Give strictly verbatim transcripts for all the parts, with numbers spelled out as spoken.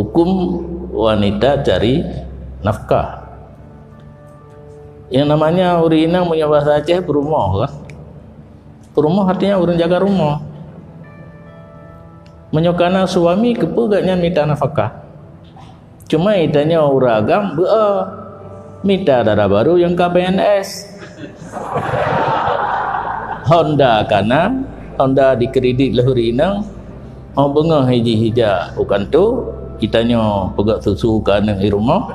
Hukum wanita cari nafkah. Yang namanya ureueng inong meunyoe bahasa Aceh peurumoh kan. Peurumoh artinya ureueng jaga rumoh. Meunyoe kana suami, keupeue gobnyan mita nafkah? Cuma itanyoe ureueng agam beu mita dara barô nyang ka P N S. Honda kana, Honda dikredit lé ureueng inong, oh beungoh jih ija u kantô, itanyoe peugöt susu keu aneuk i rumoh.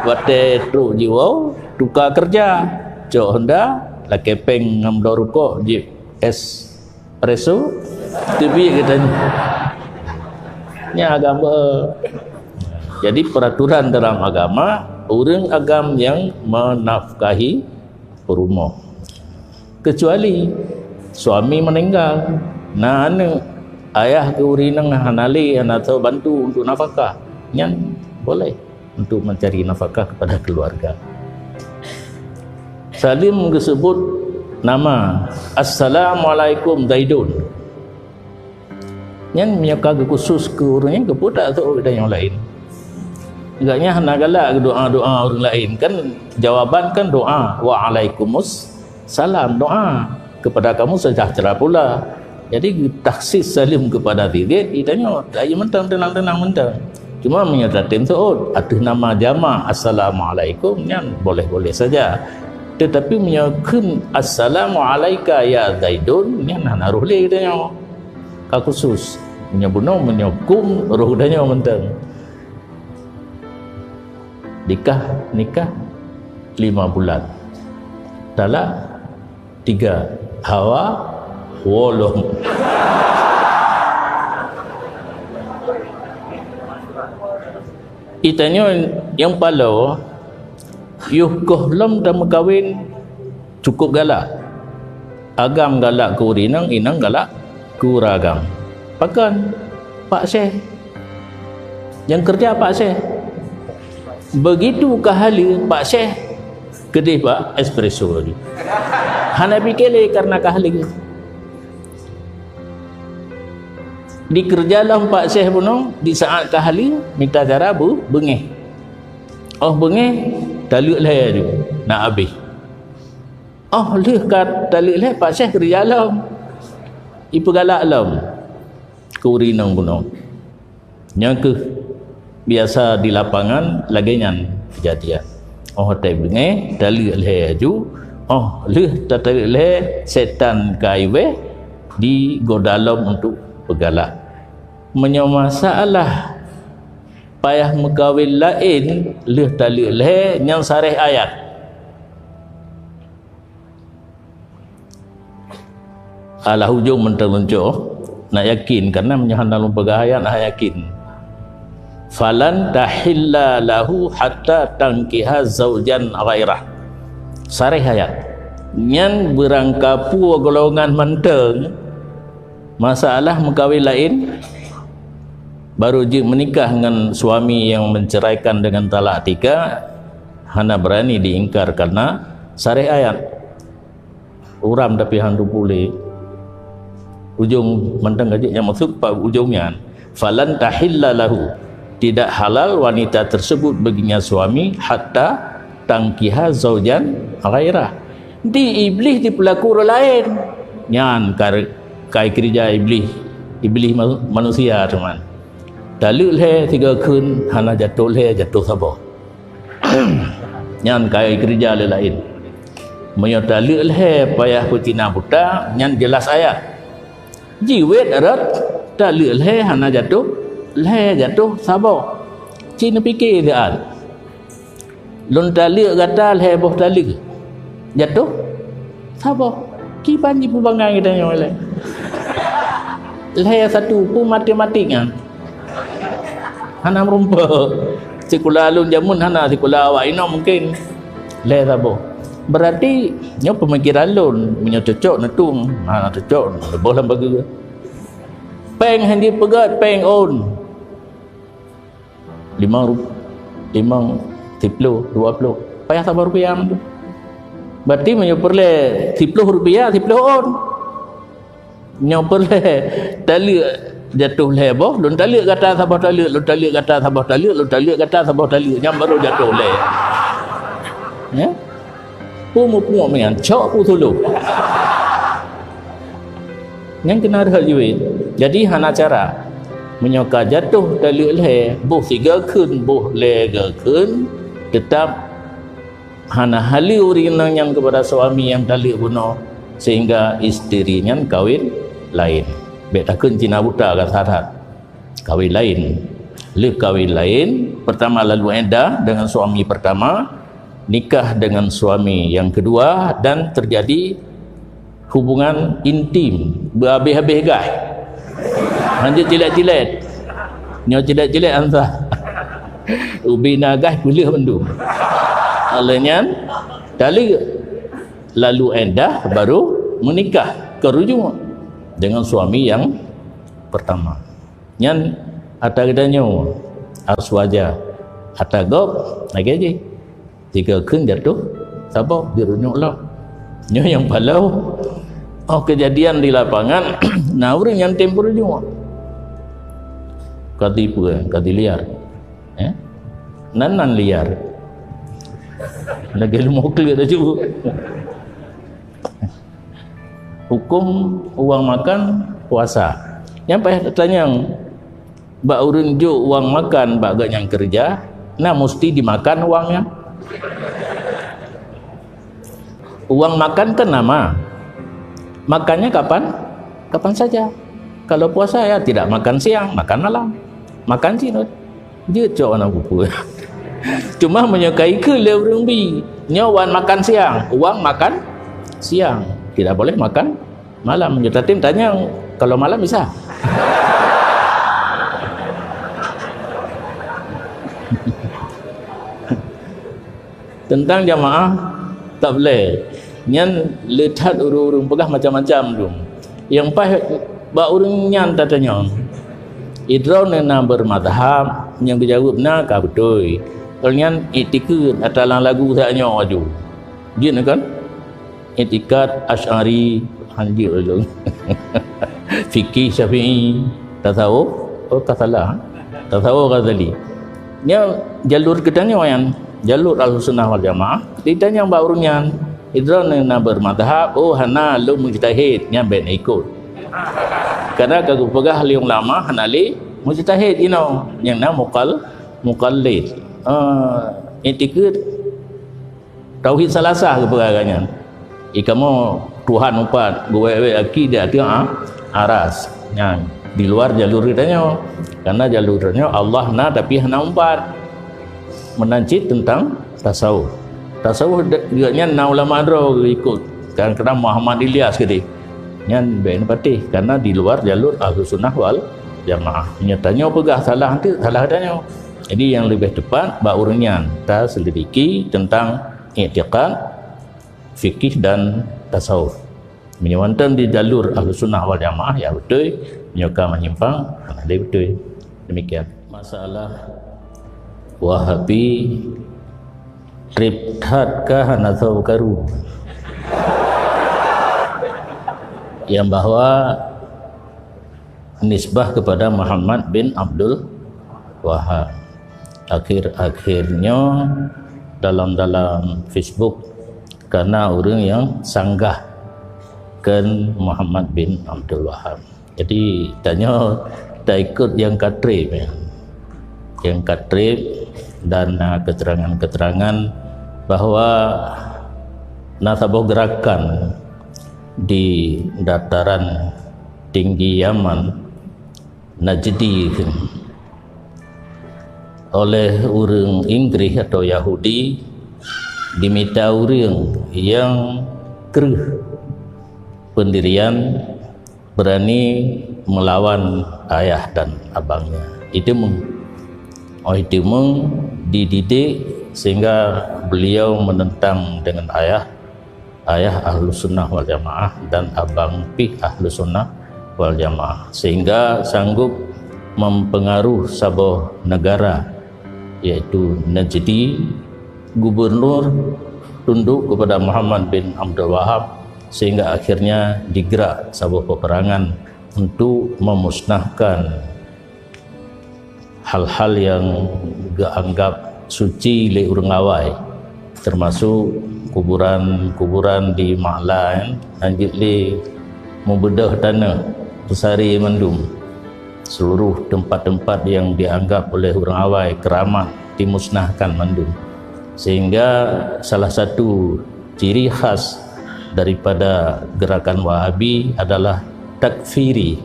Watèe trok jiwoe, tuka keureuja. Cok Honda, lakèe pèng ngon bloe rukok, jép es. Resu, teubiet geutanyoe. Nyan agama. Jadi, peraturan dalam agama, ureueng agam nyang menafkahi peurumoh. Kecuali suami meninggal, na aneuk, ayah keu ureueng inong hana lé, hana soe bantu untuk nafkah, nyan boleh untuk mencari nafkah kepada keluarga. Salim geuseubut nama, "Assalamualaikum Zaidun." Nyan meunyoe ka geukhusos keu ureueng nyan, keupeue tak seuôt geutanyoe laén? Gobnyan hana galak geudoa-doa ureueng laén. Kan jawaban kan doa, "Waalaikumsalam," doa, "Kepada kamu sejahtera pula." Jadi, takhsis salim kepada Zaid, itanyoe, tak mantong, teunang-teunang mantong. Cuma meunyoe tatem seuôt ateueh nama jamak, "Assalamualaikum," nyan boleh-boleh saja. Tetapi meunyoe kheun, "Assalamu alaika ya Zaidun," nyan hana roh lé geutanyoe. Ka khusos. Meunyoe bunoe, meunyoe kum, roh geutanyoe mantong. Nikah, nikah lima bulan. Talak tiga. Hawa wolong. Itanyoe nyang paloe, yoh goh lom tameukawen, cukup galak. Agam galak keu ureueng inong, inong galak keu ureueng agam. Pakon? Pak Syekh. Nyang keureuja Pak Syekh. Begitu ka haleue, Pak Syekh keudeh bak espresso laju. Hana pike lé karena ka haleue. Dikeureuja lom Pak Syekh bunoe, di saat ka haleue, mita cara beu-, beungéh. Óh beungéh, taleuek lhèe laju, na abéh. Óh lheueh ka taleuek lhèe, Pak Syekh keureuja lom. Ipeugalak lom keu ureueng inong bunoe. Nyan kheueh biasa di lapangan lagèe nyan keujadian. Óh watèe beungéh, taleuek lhèe laju, óh lheueh tataleuek lhèe, setan ka iwèh digoda lom untuk peugalak. Meunyoe masalah payah meukawen laén lheueh taleuek lhèe, nyan sareh ayat. Alah ujong mantong lôn cok, nak yakin, karena meunyoe hana lôn peugah ayat, hana yakin. "Falan tahilla lahu hatta tankiha zaujan ghairah." Sareh ayat. Nyan beurangkapeue golongan mantong, masalah meukawen laén, baru jeuet meunikah ngon suami nyang menceraikan dengan talak tiga, hana beurani diingkar karena sareh ayat. Uram tapi han teupeue lé. Ujong mantong ka jeuet nyang maksud bak ujong nyan. "Falan tahilla lahu." Tidak halal wanita tersebut baginya suami hatta tankiha zaujan ghairah. Di Iblih dipeulaku ureueng laén. Nyan ka, ka keureuja Iblih. Iblih ma-, manusia teuma. Taleuek lhèe sigoe kheun, hana jatoh lhèe, jatoh saboh. Nyan ka keureuja lé laén. Meunyoe taleuek lhèe payah peutina buta, nyan jeulaih ayat. Jiwèt rot, taleuek lhèe hana jatoh, lhèe jatoh saboh. Ci neupike siat. Lôn taleuek gata lhèe boh taleuek. Jatoh saboh. Kiban jipeubangai geutanyoe lé. Lhèe satu pun matematik nyan. Hana meurumpok. Sikula lôn jameun hana, sikula awak inoe mungken. Lhèe saboh. Berarti nyoe peumikiran lôn, meunyoe cocok neutueng, hana cocok neuboh lam pageue. Pèng han jipeugöt, pèng ôn. Limong rup-, limong, siploh, dua ploh. Payah saboh rupiah mantong. Berarti meunyoe peureulèe siploh rupiah, siploh ôn. Nyoe peureulèe taleuek Jatuh lhèe boh, lôn taleuek gata saboh taleuek, lôn taleuek gata saboh taleuek, lôn taleuek gata saboh taleuek, nyan baru jatuh lhèe. Ya? Peue mupuek meunan, cok peue suluh. Nyan keunan rhot jeuet. Jadi hana cara. Meunyoe ka jatuh taleuek lhèe, boh sigoe kheun, boh lhèe goe kheun, teutap hana halé ureueng inong nyan keupada suami nyang taleuek bunoe, sehingga isteri nyan kawin laén. Bèk takheun Cina buta ka that-that. Kawin laén. Lheueh kawin laén, pertama lalu iddah dengan suami pertama, nikah dengan suami yang kedua, dan terjadi hubungan intim, beuhabéh-habéh gaih. Hanjeuet cilet-cilet. Nyoe cilet-cilet ansah. Ubena gaih peuleueh mandum. Oleh nyan, taleuek. Lalu iddah, baru menikah, kerujuk dengan suami yang pertama. Nyan ata geutanyoe, aswaja. Ata gob, lagèe jih. Tiga kheun jatuh saboh, dirunyok lom. Nyoe nyang palau, oh, kejadian di lapangan, na ureueng nyang tem peurunyok. Kadi peue, kadi liar. Eh? Nan, nan liar. Lagèe leumo kleuet laju. Huköm uang makan puasa. Nyang payah tatanyong, bak ureueng jok uang makan bak gobnyan keureuja, na musti dimakan uang nyan? Uang makan kan nama. Makannya kapan? Kapan saja. Kalau puasa, ya, tidak makan siang, makan malam. Makan cit rot. Jeuet cok aneuk buku. Cuma meunyoe ka ikheun lé ureueng bi, nyoe wan makan siang, uang makan siang. Tidak boleh makan malam. Meunyoe tatem tanyong, kalau malam bisa. Teuntang jamaah tabligh, nyan le that ureueng-ureueng peugah macam-macam dum. Nyang paih bak ureueng nyan tatanyong, idroeneuh na bermadhab, nyang geujaweueb na ka beutôi. Lheueh nyan iktikeuet ata lam lagu that nyoe aju. Jeuet kan? Iktikad Asy'ari, hanjeuet lôn. Fikih Syafi'i, tasawuf, oh, ka salah. Tasawuf Ghazali. Nyan jalur geutanyoe nyan, jalur Ahlussunnah wal Jamaah. Ditanyong bak ureueng nyan, idroeneuh na bermadhab, oh, hana, lôn mujtahid, nyan bèk ikot. Karena ka geupeugah lé ulama hana lé mujtahid inoe, nyang na muqal-, muqallid. Ah, iktikeuet Tauhid Salasah geupeugah nyan. Di kamoe Tuhan upat, geuwèt-wèt aki di ateueh a-, aras. Nyan di luar jalur geutanyoe. Karena jalur geutanyoe Allah na tapi hana upat. Meunan cit teuntang tasawuf. Tasawuf de-, geuh nyan na ulama droe geuikot. Kadang-kadang Muhammad Ilyas keudeh. Nyan bèk neupatéh karena di luar jalur Ahlussunnah wal Jamaah. Nyoe tanyoe peugah salah, hana salah tanyoe. Jadi nyang leubeh teupat bak ureueng nyan taselidiki teuntang iktikad, fikih dan tasawuf. Meunyoe mantong di jalur Ahlussunnah wal Jamaah, ya beutôi, meunyoe ka menyimpang, hana lé beutôi. Demikian. Masalah Wahabi treb that ka hana soe karu. Yang bahwa nisbah kepada Muhammad bin Abdul Wahab. Akhir-akhir nyoe dalam-dalam Facebook kana ureueng nyang sanggah keu Muhammad bin Abdul Wahab. Jadi tanyoe taikot nyang ka treb, nyang ka treb dan na keterangan-keterangan bahwa na saboh gerakan di dataran tinggi Yaman, Najdi, oleh ureueng Inggris atau Yahudi, dimita ureueng nyang kreueh pendirian, berani melawan ayah dan abangnya. Itu meng-, oh, itu meng-, dididik sehingga beliau menentang dengan ayah ayah Ahlussunnah wal Jamaah dan abang pih Ahlussunnah wal Jamaah, sehingga sanggup mempengaruh saboh negara, yaitu Najdi, gubernur tunduk kepada Muhammad bin Abdul Wahab, sehingga akhirnya digerak saboh peperangan untuk memusnahkan hal-hal yang geuanggap suci lé ureuëng awai, termasuk kuburan-kuburan di Ma'la, lanjut lé meubeudôh tanoh, peusaré mandum. Seluruh tempat-tempat yang dianggap oleh ureuëng awai keramat dimusnahkan mandum. Sehingga salah satu ciri khas daripada gerakan Wahabi adalah takfiri,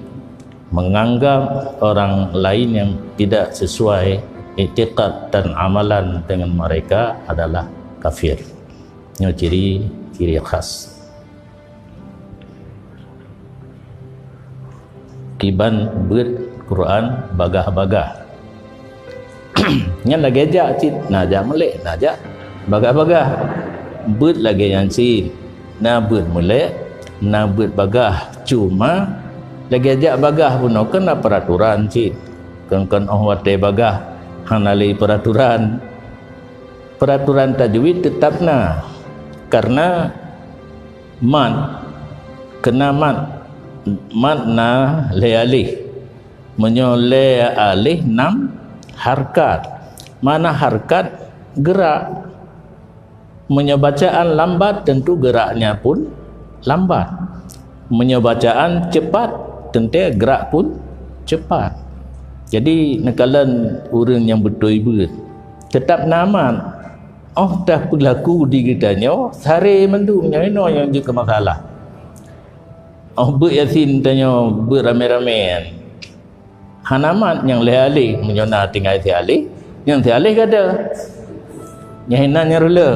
menganggap orang lain yang tidak sesuai iktikad dan amalan dengan mereka adalah kafir. Nyoe ciri, ciri khas. Kiban beuet Quran bagah-bagah. Nyan lagée jak cit, na jak meulek, na jak bagah-bagah. Beuet lagée nyan cit, na beuet meulek, na beuet bagah. Cuma lagée jak bagah bunoe kan na peraturan cit. Kon-kon óh watée bagah hana lé peraturan. Peraturan tajwid tetap na. Karena mat, kena mat, mat na lhée aleh. Meunyoe lhée aleh nam harkat, mana harkat gerak. Meunyoe bacaan lambat, tentu geraknya pun lambat. Meunyoe bacaan cepat, teuntée gerak pun cepat. Jadi neukalon ureuëng nyang beutôi beuet, teutap na mat. Óh tapeulaku di geutanyoe, saré mandum nyang inoe nyang jeuet keu masalah. Óh beuet Yasin tanyoe beuet ramé-ramé. Hana mat nyang lhée aleh, meunyoe na tinggai si aleh, nyang si aleh gata. Nyang hinan nyang rula.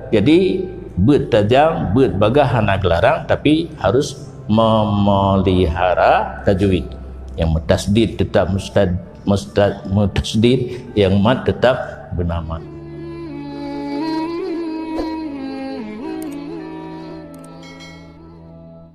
Jadi beuet tajam, beuet bagah hana geularang, tapi harus memelihara tajwid. Yang mutasdid tetap mustad, mustad, mutasdid, yang mat tetap beuna mat.